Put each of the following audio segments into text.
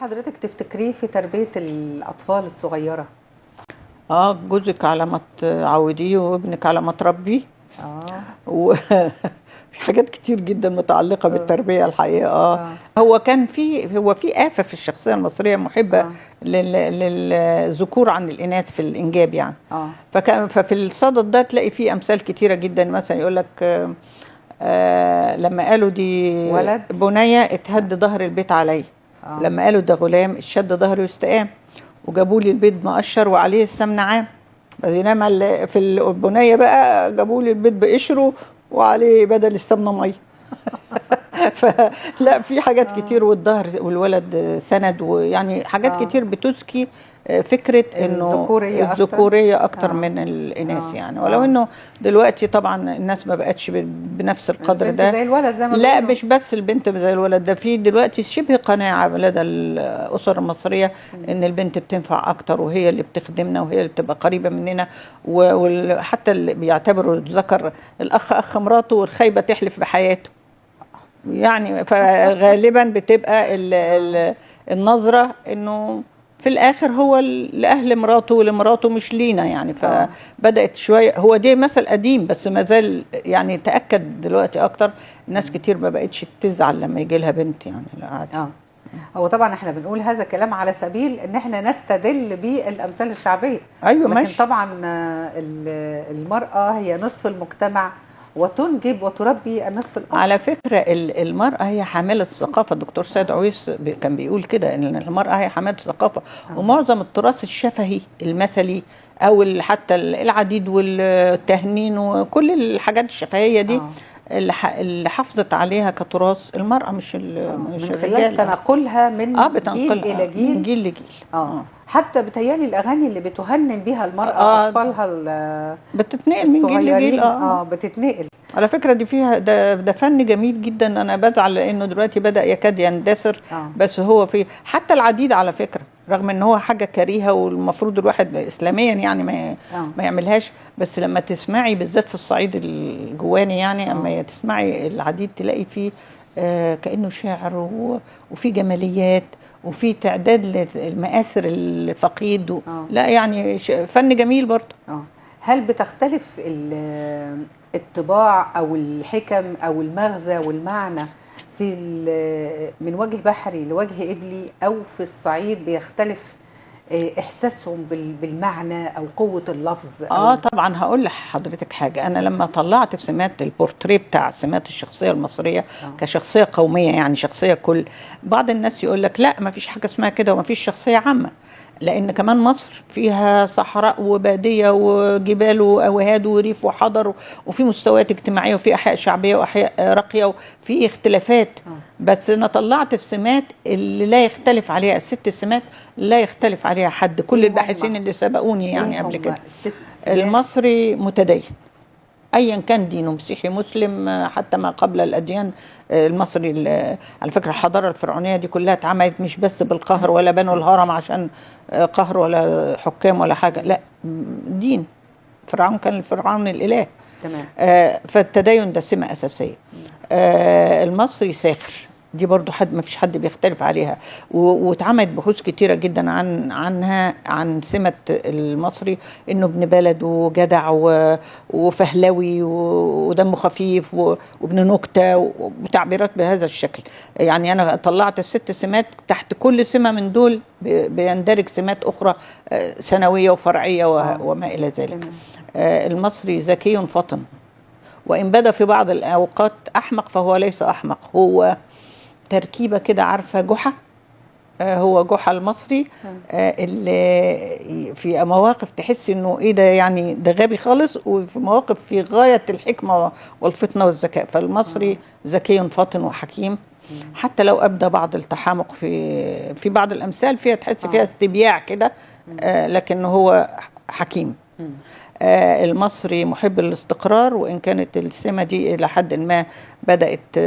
حضرتك تفتكريه في تربية الأطفال الصغيرة؟ جوزك على ما تعوديه وابنك على ما تربيه. في حاجات كتير جدا متعلقة بالتربية الحقيقة. هو كان في، هو في آفة في الشخصية المصرية محبة للذكور عن الإناث في الإنجاب يعني. ففي الصدد ده تلاقي فيه أمثال كتيرة جدا. مثلا يقول لك لما قالوا دي ولد بنية اتهد ظهر البيت عليا. لما قالوا ده غلام اتشد ظهره واستقام، وجابوا لي البيض مقشر وعليه السمنة عام. بينما في البنية بقى جابوا لي البيض بقشره وعليه بدل السمنة مية. فلا في حاجات كتير، والظهر والولد سند، ويعني حاجات كتير بتزكي فكرة انه الذكورية اكتر من الاناث يعني. ولو انه دلوقتي طبعا الناس ما بقتش بنفس القدر ده، زي الولد زي ما لا مش بس البنت زي الولد ده، في دلوقتي شبه قناعة لدى الاسر المصرية ان البنت بتنفع اكتر، وهي اللي بتخدمنا وهي اللي بتبقى قريبه مننا، وحتى اللي بيعتبروا الذكر الاخ اخ مراته والخيبه تحلف بحياته يعني. فغالبا بتبقى النظرة انه في الاخر هو لاهل مراته ولمراته مش لينا يعني. فبدات شوية، هو ده مثل قديم بس ما زال يعني تاكد دلوقتي اكتر. ناس كتير ما بقتش تزعل لما يجي لها بنت يعني، لا عادي. هو طبعا احنا بنقول هذا الكلام على سبيل ان احنا نستدل بالامثال الشعبية. ايوه لكن ماشي. طبعا المراة هي نصف المجتمع وتنجب وتربي النصف الآخر. على فكرة المرأة هي حاملة الثقافة. الدكتور سيد عويس كان بيقول كده إن المرأة هي حاملة الثقافة. ومعظم التراث الشفهي المثلي أو حتى العديد والتهنين وكل الحاجات الشفهية دي اللي حافظت عليها كتراث المرأة، مش مش من خلال تنقلها من جيل إلى جيل، من جيل لجيل. حتى بتهيألي الأغاني اللي بتهنن بيها المرأة أطفالها بتتنقل من جيل لجيل. بتتنقل. على فكرة دي فيها ده فن جميل جدا. أنا بزعل لأنه دلوقتي بدأ يكاد يندثر. بس هو في حتى العديد على فكرة، رغم ان هو حاجة كريهة والمفروض الواحد اسلاميا يعني ما يعملهاش، بس لما تسمعي بالذات في الصعيد الجواني يعني، اما تسمعي العديد تلاقي فيه كانه شعر وفي جماليات وفي تعداد للمآثر الفقيد لا يعني فن جميل برضه. هل بتختلف الطباع او الحكم او المغزى والمعنى في من وجه بحري لوجه قبلي، او في الصعيد بيختلف احساسهم بالمعنى او قوة اللفظ؟ أو طبعا. هقول لحضرتك حاجة. انا لما طلعت في سمات البورتريه بتاع سمات الشخصية المصرية كشخصية قومية، يعني شخصية كل، بعض الناس يقول لك لا ما فيش حاجة اسمها كده وما فيش شخصية عامة، لان كمان مصر فيها صحراء وباديه وجبال واوهاد وريف وحضر، وفي مستويات اجتماعية وفي احياء شعبية واحياء راقية وفي اختلافات. بس انا طلعت السمات اللي لا يختلف عليها، الست سمات لا يختلف عليها حد، كل الباحثين اللي سبقوني يعني قبل كده. المصري متدين ايا كان دينه، مسيحي مسلم، حتى ما قبل الاديان. المصري على فكرة الحضارة الفرعونية دي كلها اتعملت مش بس بالقهر، ولا بنوا الهرم عشان قهر ولا حكام ولا حاجة، لا دين. فرعون كان الفرعون الاله. تمام. فالتدين ده سمه اساسية. المصري ساخر، دي برضو حد ما فيش حد بيختلف عليها، واتعملت بحوث كتيرة جدا عنها، عن سمة المصري انه ابن بلد وجدع وفهلوي ودمه خفيف وابن نكتة وتعبيرات بهذا الشكل. يعني انا طلعت الست سمات، تحت كل سمة من دول بيندرج سمات اخرى ثانوية وفرعية وما الى ذلك. المصري ذكي فطن، وان بدا في بعض الاوقات احمق فهو ليس احمق، هو تركيبه كده، عارفه جحا؟ هو جحا المصري اللي في مواقف تحس انه ايه ده، يعني ده غبي خالص، وفي مواقف في غاية الحكمة والفطنه والذكاء. فالمصري ذكي فطن وحكيم، حتى لو ابدى بعض التحامق في بعض الامثال فيها تحس فيها استبياع كده، لكن هو حكيم. المصري محب الاستقرار، وان كانت السمة دي الى حد ما بدات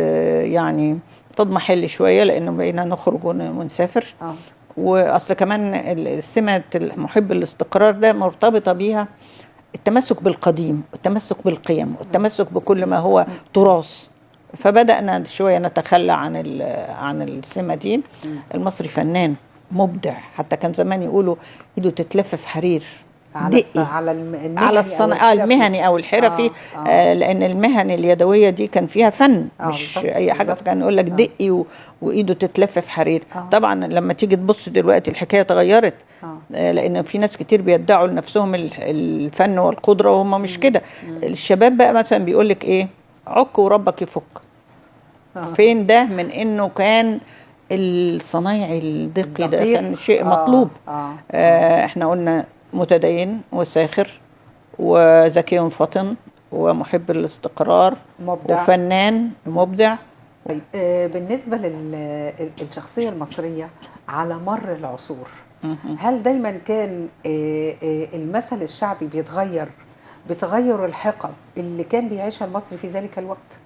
يعني تضمحل شوية، لانه بقينا نخرج ونسافر. واصل كمان السمة محب الاستقرار ده مرتبطة بيها التمسك بالقديم والتمسك بالقيم والتمسك بكل ما هو تراث. فبدأنا شوية نتخلى عن السمة دي. المصري فنان مبدع، حتى كان زمان يقولوا ايده تتلف في حرير، على المهني، على الصناعة المهني او الحرفي. لان المهن اليدوية دي كان فيها فن، مش اي حاجة. فكان يقول لك دقي وايده تتلف في حرير. طبعا لما تيجي تبص دلوقتي الحكاية اتغيرت، لان في ناس كتير بيدعوا لنفسهم الفن والقدرة وهم مش كده. الشباب بقى مثلا بيقول لك ايه، عك وربك يفك. فين ده من انه كان الصنايعي الدقي ده كان شيء مطلوب. احنا قلنا متدين وساخر وذكي فطن ومحب الاستقرار، مبدع، وفنان مبدع. طيب بالنسبة للشخصية المصرية على مر العصور، هل دايما كان المثل الشعبي بيتغير بتغير الحقب اللي كان بيعيشها المصري في ذلك الوقت؟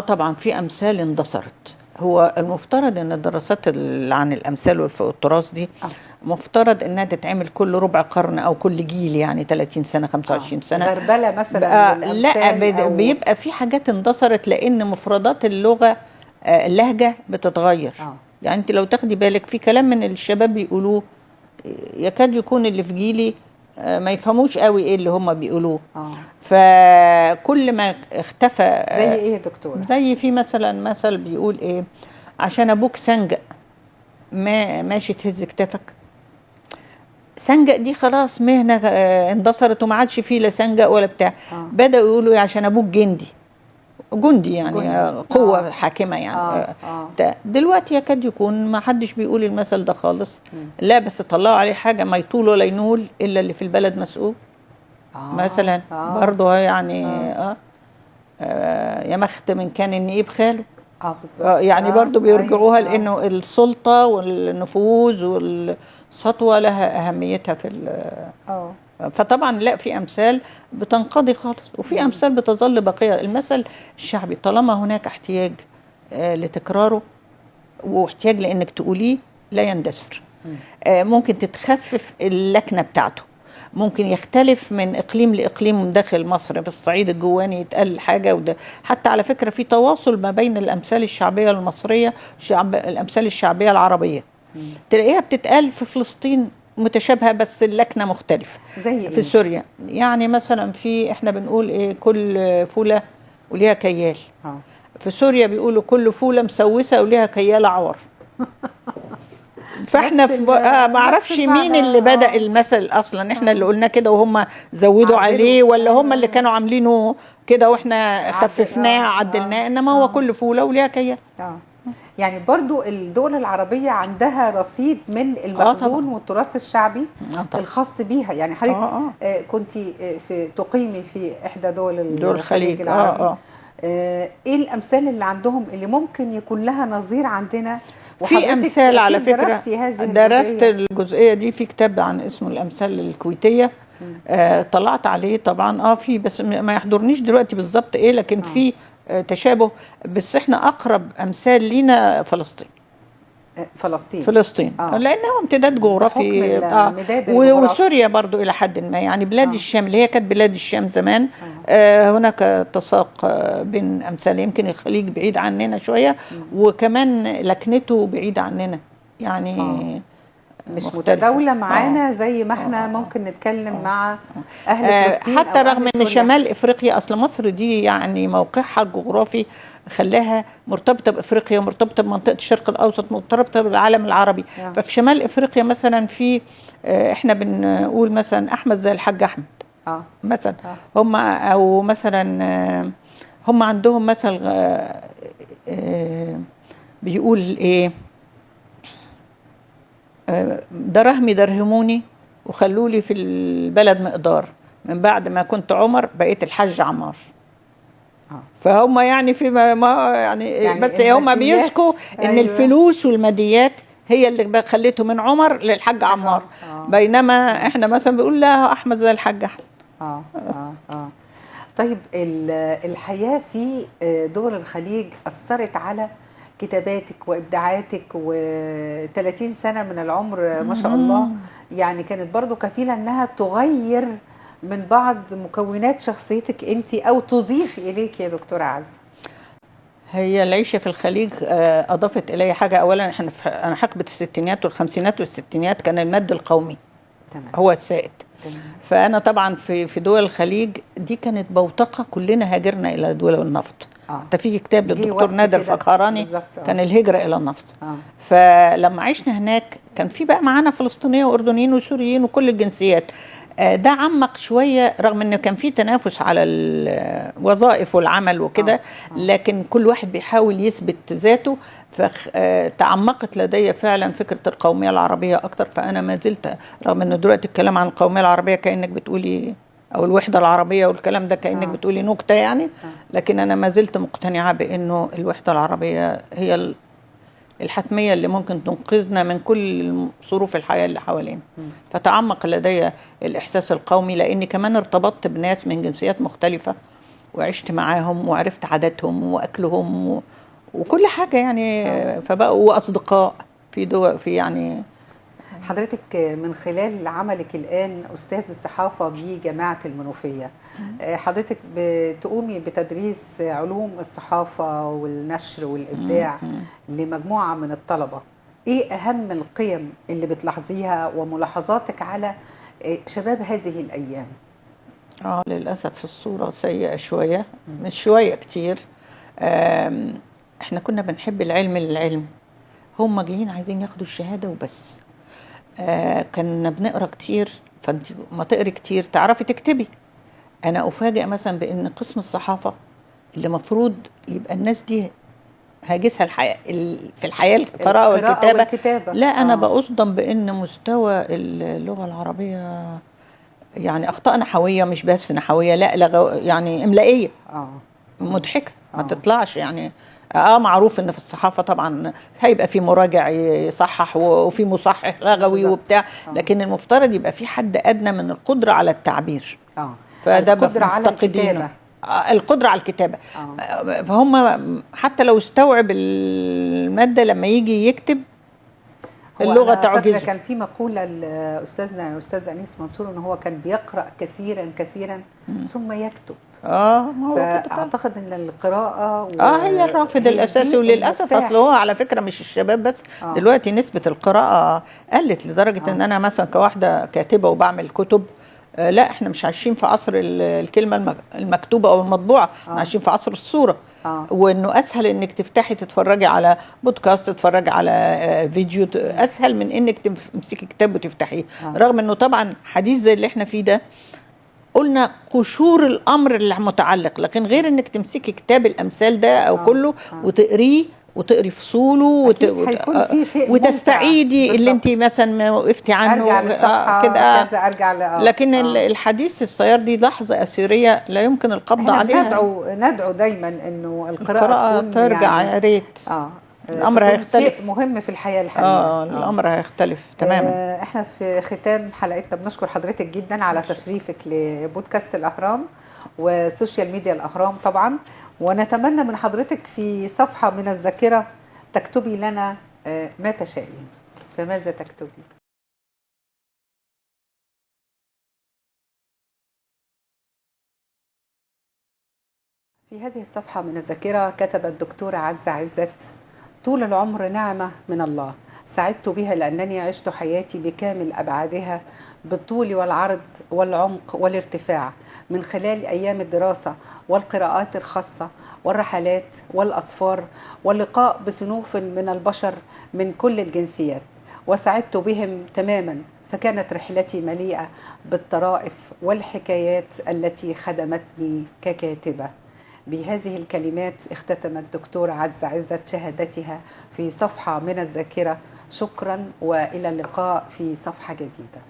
طبعا في أمثال اندثرت. هو المفترض ان الدراسات اللي عن الامثال والتراث دي مفترض انها تتعمل كل ربع قرن او كل جيل، يعني 30 سنة 25 سنة. غربله مثلا؟ لا، بيبقى في حاجات اندثرت لان مفردات اللغة، اللهجة بتتغير. يعني انت لو تاخدي بالك في كلام من الشباب بيقولوه يكاد يكون اللي في جيلي ما يفهموش قوي ايه اللي هم بيقولوه. فكل ما اختفى. زي ايه يا دكتورة؟ زي في مثلا مثل بيقول ايه، عشان ابوك سنجق ما ماشي تهز كتافك. سنجق دي خلاص مهنة اندثرت وما عادش فيه لا سنجق ولا بتاع. بدأوا يقولوا إيه، عشان ابوك جندي، جندي يعني جندي. قوة حاكمة يعني. دلوقتي يكاد يكون ما حدش بيقول المثل ده خالص. لا بس طلعوا عليه حاجة، ما يطول ولا ينول إلا اللي في البلد مسؤول. مثلا برضه يعني يا مخت من كان النقيب خاله. بالظبط. يعني برضه بيرجعوها لأنه السلطة والنفوذ والسطوة لها أهميتها في فطبعا لا، في امثال بتنقضي خالص وفي امثال بتظل باقية. المثل الشعبي طالما هناك احتياج لتكراره واحتياج لانك تقوليه لا يندثر. ممكن تتخفف اللكنة بتاعته، ممكن يختلف من اقليم لاقليم داخل مصر. في الصعيد الجواني يتقال حاجة، وده حتى على فكرة في تواصل ما بين الامثال الشعبية المصرية، الامثال الشعبية العربية. تلاقيها بتتقال في فلسطين متشابهة بس اللكنة مختلفة. زي إيه؟ في سوريا يعني مثلا في احنا بنقول ايه، كل فوله وليها كيال. في سوريا بيقولوا كل فوله مسوسه وليها كيال اعور. فاحنا ما اعرفش مين اللي بدأ المثل اصلا، احنا اللي قلنا كده وهم زودوا عليه، ولا هم اللي كانوا عاملينه كده واحنا خففناه عدلناه. انما هو كل فوله وليها كيال. يعني برضو الدول العربية عندها رصيد من المخزون والتراث الشعبي الخاص بيها. يعني حضرتك كنت في تقيمي في إحدى دول الخليج العربي. إيه الأمثال اللي عندهم اللي ممكن يكون لها نظير عندنا؟ في أمثال على فكرة، درست الجزئية دي في كتاب عن اسمه الأمثال الكويتية. طلعت عليه طبعا. في بس ما يحضرنيش دلوقتي بالظبط إيه، لكن في تشابه. بس احنا اقرب امثال لينا فلسطين. فلسطين لانه امتداد جغرافي. وسوريا برضو الى حد ما، يعني بلاد الشام اللي هي كانت بلاد الشام زمان. هناك اتساق بين امثال. يمكن الخليج بعيد عننا شوية، وكمان لكنته بعيد عننا يعني. مش متداولة معانا زي ما احنا ممكن نتكلم مع أهل فلسطين. حتى رغم ان شمال افريقيا، اصل مصر دي يعني موقعها الجغرافي خلاها مرتبطة بافريقيا، مرتبطة بمنطقة الشرق الاوسط، مرتبطة بالعالم العربي. ففي شمال افريقيا مثلا في احنا بنقول مثلا احمد زي الحاج احمد مثلا. هم او مثلا هم عندهم مثل بيقول ايه، دراهمي درهموني وخلولي في البلد مقدار، من بعد ما كنت عمر بقيت الحاج عمار. فهم يعني في ما يعني بس هم بيذكوا ان الفلوس والماديات هي اللي خليته من عمر للحاج عمار. بينما احنا مثلا بنقول لا، احمد زي الحاج احمد. طيب الحياة في دول الخليج أثرت على كتاباتك وإبداعاتك، و30 سنة من العمر ما شاء الله، يعني كانت برضو كفيلة أنها تغير من بعض مكونات شخصيتك أنت أو تضيف إليك يا دكتورة عزة. هي العيشة في الخليج اضافت الي حاجة. اولا احنا انا حقبة الستينات والخمسينات والستينات كان المد القومي تمام. هو السائد. تمام. فانا طبعا في دول الخليج دي كانت بوتقه، كلنا هاجرنا الى دول النفط. حتى في كتاب للدكتور نادر فخراني كان الهجرة الى النفط. فلما عشنا هناك كان في بقى معانا فلسطينية واردنيين وسوريين وكل الجنسيات. ده عمق شوية، رغم انه كان في تنافس على الوظائف والعمل وكده، لكن كل واحد بيحاول يثبت ذاته. فتعمقت لدي فعلا فكرة القومية العربية اكتر. فانا ما زلت، رغم انه دلوقتي الكلام عن القومية العربية كانك بتقولي، او الوحدة العربية والكلام ده كانك بتقولي نكتة يعني، لكن انا ما زلت مقتنعة بانه الوحدة العربية هي الحتمية اللي ممكن تنقذنا من كل ظروف الحياة اللي حوالينا. فتعمق لدي الإحساس القومي، لأني كمان ارتبطت بناس من جنسيات مختلفة وعشت معاهم وعرفت عاداتهم وأكلهم وكل حاجة يعني. فبقوا أصدقاء في دول في يعني. حضرتك من خلال عملك الآن أستاذ الصحافة بجامعة المنوفية، حضرتك بتقومي بتدريس علوم الصحافة والنشر والإبداع لمجموعة من الطلبة. إيه أهم القيم اللي بتلاحظيها وملاحظاتك على شباب هذه الأيام؟ للأسف الصورة سيئة شوية، مش شوية كتير. احنا كنا بنحب العلم للعلم، هم جايين عايزين ياخدوا الشهادة وبس. كنا بنقرا كتير، فانت ما تقري كتير تعرفي تكتبي. انا افاجئ مثلا بان قسم الصحافة اللي مفروض يبقى الناس دي هاجسها الحياة في الحياة القراءة والكتابة، لا انا بأصدم بان مستوى اللغة العربية يعني اخطاء نحوية، مش بس نحوية، لا يعني املائيه مضحكة ما تطلعش يعني. معروف ان في الصحافة طبعا هيبقى في مراجع يصحح وفي مصحح لغوي وبتاع، لكن المفترض يبقى في حد ادنى من القدرة على التعبير. فده القدرة على الكتابة. القدرة على الكتابة. فهم حتى لو استوعب المادة لما يجي يكتب اللغة تعجزه. كان في مقولة لاستاذنا الاستاذ انيس منصور ان هو كان بيقرا كثيرا كثيرا ثم يكتب. ما هو كده. اعتقد ان القراءة هي الرافد الاساسي، وللاسف اصل هو على فكرة مش الشباب بس. دلوقتي نسبه القراءة قلت لدرجة ان انا مثلا كواحده كاتبه وبعمل كتب، لا احنا مش عايشين في عصر الكلمة المكتوبة او المطبوعة، احنا عايشين في عصر الصورة. وانه اسهل انك تفتحي تتفرجي على بودكاست، تتفرجي على فيديو، اسهل من انك تمسكي كتاب وتفتحيه. رغم انه طبعا حديث زي اللي احنا فيه ده قلنا قشور الامر اللي متعلق، لكن غير انك تمسكي كتاب الامثال ده او كله وتقريه وتقري فصوله وتستعيدي اللي انت مثلا وقفتي عنه، ارجع للصفحه كده، كذا ارجع لكن الحديث السيار دي لحظة اثيريه لا يمكن القبض عليها. ندعو دايما انه القراءة ترجع، يا ريت. الامر هيختلف، شيء مهم في الحياة الحالية. الامر هيختلف تماما. احنا في ختام حلقتنا بنشكر حضرتك جدا على تشريفك لبودكاست الاهرام وسوشيال ميديا الاهرام طبعا، ونتمنى من حضرتك في صفحة من الذاكرة تكتبي لنا ما تشائين. فماذا تكتبي؟ في هذه الصفحة من الذاكرة كتب الدكتورة عزة عزت: طول العمر نعمة من الله، سعدت بها لأنني عشت حياتي بكامل أبعادها بالطول والعرض والعمق والارتفاع، من خلال أيام الدراسة والقراءات الخاصة والرحلات والأسفار واللقاء بصنوف من البشر من كل الجنسيات، وسعدت بهم تماما، فكانت رحلتي مليئة بالطرائف والحكايات التي خدمتني ككاتبة. بهذه الكلمات اختتمت دكتورة عزة عزت شهادتها في صفحة من الذاكرة. شكرا وإلى اللقاء في صفحة جديدة.